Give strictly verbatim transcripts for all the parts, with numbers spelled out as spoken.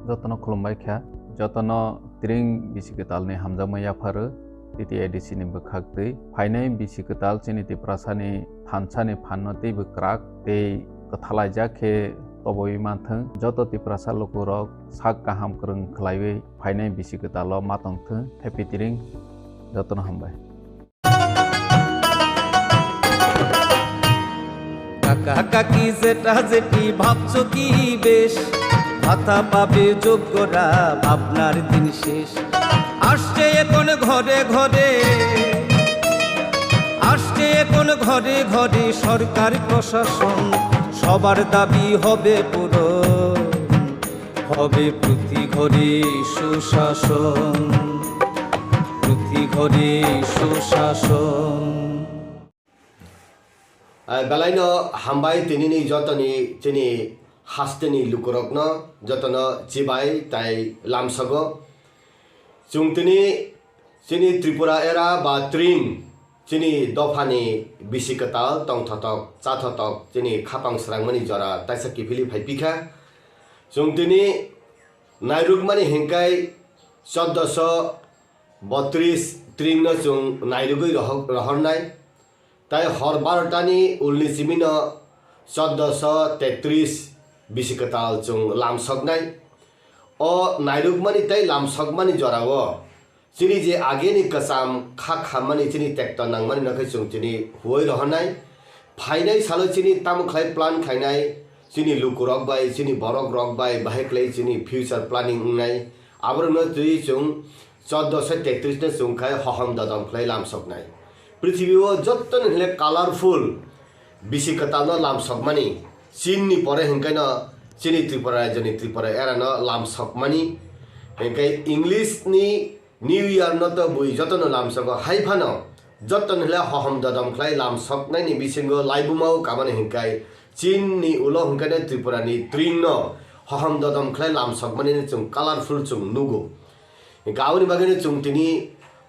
Jotono khulumbai kha, jotono tring bisi kwtalni hamjakma yapharo T T A D C ni bwkhak twi. Phainai bisi kwtal chini Tiprasani thansani phanno teibo kwrak tei kwthalaijak khe toboi manthwng. Joto Tiprasa lukurok sak kaham kwrwng khlaiwi phainai bisi kwtalo ma tongthwng. Happy tring, jotono hambai. কাকা কাকি জেঠা জেঠি ভাবছো কি বেশ, ভাতা পাবে যোগ্যরা, ভাবনার দিন শেষ। আসছে এখন ঘরে ঘরে, আসছে এখন ঘরে ঘরে সরকার প্রশাসন, সবার দাবি হবে পূরণ। হবে প্রতি ঘরে সুশাসন, প্রতি ঘরে সুশাসন। Ah, belaino hambai tinini jotoni chini hasteni lukurokno jotono chibai tai lamsogo. Chwng tini chini Tripura era ba tring chini dophani bisi kwtal tongthotok chathotok chini khapang srangmani jora taisa kiphilwi phai pikha. Chwng tini nairukmani hinkai choddoso botris tringno chwng nairugwi rohor-, rohornai. Tai hor barotani ulni simino choddoso tetris bisi kwtal chwng lamsoknai. O nairukmani tei lamsokmani jorao chini je ageni kwcham kha khammani chini tekto nangmani nokhe chwng chini huoi rohornai. Phainai salo chini tamo khlai plan khlainai, chini lukurok bai, chini borokrok bai bahai khlai chini future planning wngnai. Aborokno twiwi chwng choddoso tetris no chwng khai hohom dodom khlai lamsoknai. Prithibi o jottoni hwnle colorful bisi kwtalno lamsokmani, Chinni pore hinkaino chini Tripura rajyoni Tripura erano lamsokmani, hinkai English ni New Year no to bui jotono lamsogo, hai phano jotono hwnle hohom dodom khlai lamsoknaini bisingo laibumao kamani hinkai Chinni ulo hinkaino Tripura ni tring no hohom dodom khlai lamsokmani chwng colorful chwng nugo. Hinka aboni bagwino chwng tini,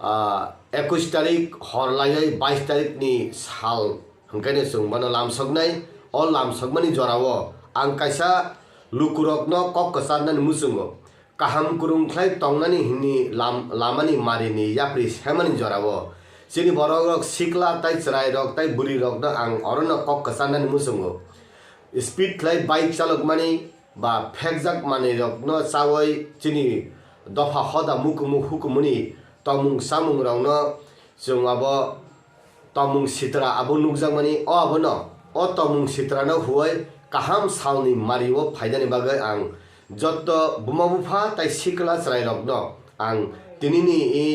ah, ekush tarik hor laiwi bais tarik ni sal hinkaino chwng bono lamsoknai. O lamsokmani jorao ang kaisa lukurokno kok kwcharnani muchungo. Kaham kwrwng khlai tongnani hwnwi lam-, lamani marini yapri semani jorao chini borokrok sikla tai chwrairok tai bwrwirokno ang orono kok kwcharnani muchungo. Speed khlai bike chalokmani ba phekjak manwirokno chawi chini dopha hoda mukumu hukumuni tongmung chamungrokno chwng abo tongmung sitra abo nukjakmani, o abono, o tongmung sitrano huoi kaham salni mario phainani bagwi ang jotto buma bupha tai sikla chwrairokno ang tinini i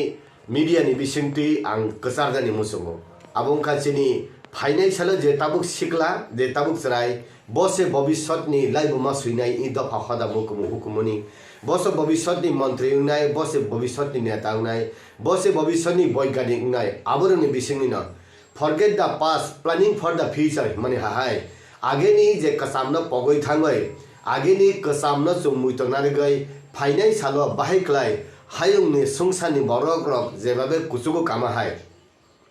media ni bisingtwi ang kwcharjani muchungo. Abo wngkha chini phainai salo je tabuk sikla, je tabuk chwrai, bo se bobiswtni laibuma swinai i dopha hoda mukumu hukumuni. Bo se bobiswtni montri wngnai, bo se bobiswtni neta wngnai, bo se bobiswtni boigyanik wngnai. Aborokni bisingwino forget the past, planning for the future hwnmani hahai. Ageni je kwchamno pogwi thangwi, ageni kwchamno chwng muitor narigwi phainai salo bahai klai hayungni swngcharni borokrok jebabe kuchugo kama hai.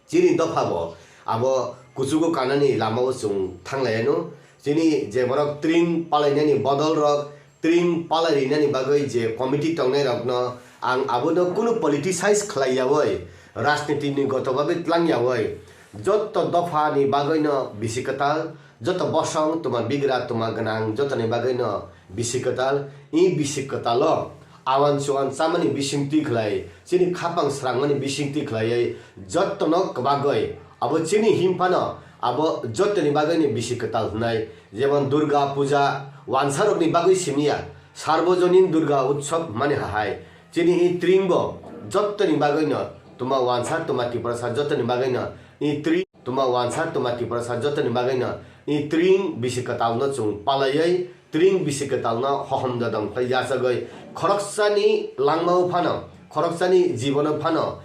Chini dophabo abo kuchugo kanani lamao chwng thanglaiyano. Chini je borok tring palainani bodolrok, tring palai rinani bagwi je committee tongnairokno ang abono kunu politicize khlaiyaui, rajnitini goto bagwi tlangyaui, jotto dophani bagwino bisi kwtal, joto bosong twma bigra twma gwnang jotoni bagwino bisi kwtal, i bisi kwtalo awan chuan chamani bisingtwi khlai, chini khapang srangmani bisingtwi khlaiwi jottono kwbagwi abo chini himphano abo jottoni bagwino bisi kwtal hwnwi. Jemon Durga Puja wansarokni bagwi simiya, Sarbojonin Durga Utsav hwnmani hahai. Chini i tringbo jottoni bagwino tuma wansa tuma Tiprasa jottoni bagwino i tring, tuma wansa tuma Tiprasa jottoni bagwino i tring bisi kwtalno chwng palaiwi, tring bisi kwtalno hohom dodom khlai yachagwi khoroksani langmao phano, khoroksani jibono phano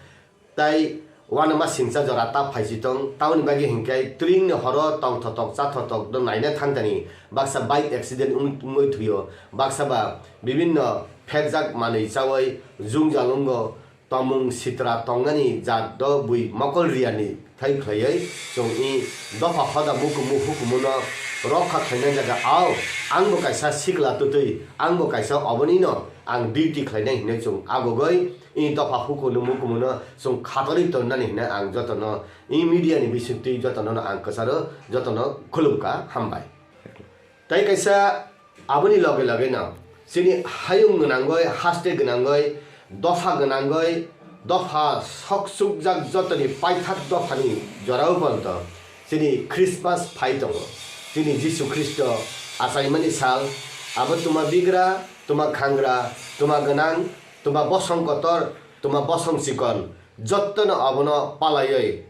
tai uanama singcha jora ta phaisi tong. Tamoni bagwi hinkhe tringni horo tongthotok chathotok no naina thangtani baksa bike accident wng-, wngwi thuio, baksa ba bibinno phekjak manwi chawi jwngjal wngo, Tongmung sitra tongnani jat do bui mokol riyani thai khlaiwi chwng i dopha hoda mukumu hukumuno rokha khlaina jaga ao, angbo kaisa sikla twtwi, angbo kaisa obonino ang duty khlainai hinwi chwng agogoi i dopha hukunu mukumuno chwng khatorwi tonnani hinwi ang jotono i media ni bisingtwi jotono ang kwcharo jotono khulumkha, hambai. Tei kaisa aboni loge loge no chini hayung gwnangoi, haste gwnangoi, dopha gwnangoi, dopha sok sukjak jotoni paithak dophani jorao ponto chini Christmas phai tongo. Chini Jisu Khristo achaimani sal, abo tuma bigra, tuma khangra, tuma gwnang, tuma bosong kotor, tuma bosong chikon, jottono abono palaioi.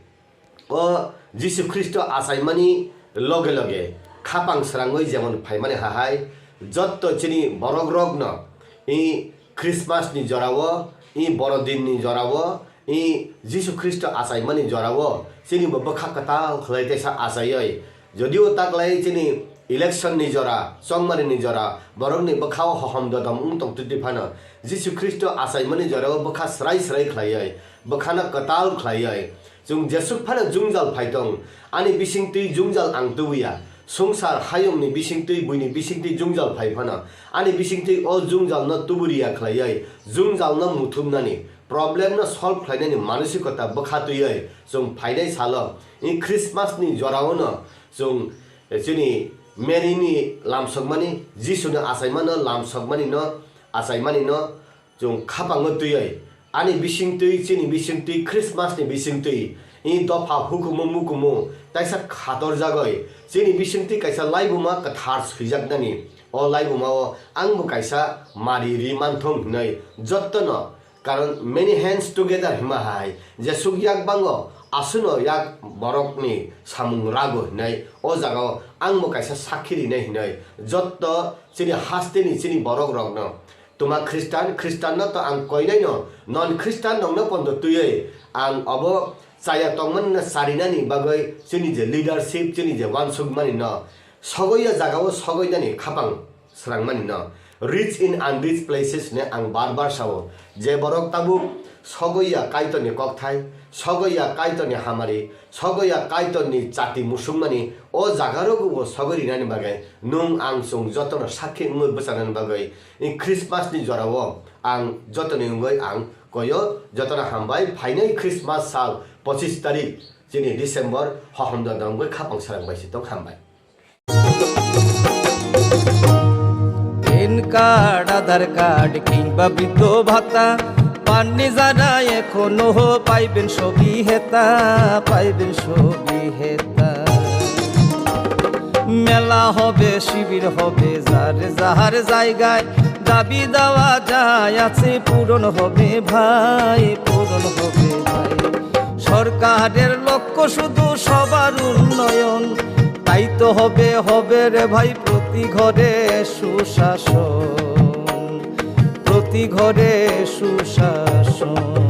O Jisu Khristo achaimani loge loge khapang srangwi jemon phaimani hahai, jotto chini borokrokno i Christmas ni jorao, i Borodin ni jorao, i Jisu Khristo achaimani jorao chini bo bwkha kwtal khlai teisa achaioi. Jodio taklai chini election ni jora, chongmari ni jora, borokni bwkhao hohom dodom wng tong twi phano, Jisu Khristo achaimani jorao bwkha srai srai khlaioi, bwkhano kwtal khlaioi. Chwng jesuk phano jwngjal phai tong, ani bisingtwi jwngjal ang tubuya. Swngchar hayungni bisingtwi, buini bisingtwi jwngjal phai phano, ani bisingtwi o jwngjalno tuburiya khlaioi, jwngjalno muthubnani, problem no solve khlainani manosikota bwkha twiwi chwng phainai salo, i Christmas ni jorao no chwng chini Mary ni lamsokmani, Jisu ni achaimano lamsokmani no, achaimani no, chwng khapango twiwi, ani bisingtwi, chini bisingtwi, Christmas ni bisingtwi, i dopha hukumu mukumu taisa khatorjagoi, chini bisingtwi kaisa laibuma kwthar swijaknani. O laibumao angbo kaisa mari ri manthung hinwi jottono, karon many hands together hima hai, jesuk yak bango, asuno yak borokni samung rago hinwi, o jagao angbo kaisa sakhi rinai hinwi jotto chini hasteni chini borok rokno. Tuma Khristan, Khristanno to ang koinaino, non Khristanrokno pondo twiwi ang obo chaya tongmani no charinani bagwi chini je leadership, chini je wansukmani no sogwi ya jagao sogwinani khapang srangmani no. Rich in unrich places ne ang bar bar sao, je borok tabuk sogwi ya Kaitorni kokthai, sogwi ya Kaitorni hamari, sogwi ya Kaitorni chati musukmani, o jagarogo bo sogwi rinani bagwi nwng ang chwng jotono sakhi wngwi bwchanani bagwi i Christmas ni jorao ang jotoni wngwi ang koyo. Jotono hambai, phainai Christmas sal pochis tarik chini December hohomdo dongwi khapang sarang bai si tong, hambai. PAN card, Aadhaar card কিংবা বৃদ্ধ ভাতা, পাননি যারা এখনো পাইবেন সবই হেতা, পাইবেন সবই হেতা। মেলা হবে, শিবির হবে, যার যার জায়গায় দাবি দেওয়া যায় আছে, পূরণ হবে ভাই, পূরণ হবে ভাই। সরকারের লক্ষ্য শুধু সবার উন্নয়ন, তাই তো হবে, হবে রে ভাই প্রতি ঘরে সুশাসন, প্রতি ঘরে সুশাসন।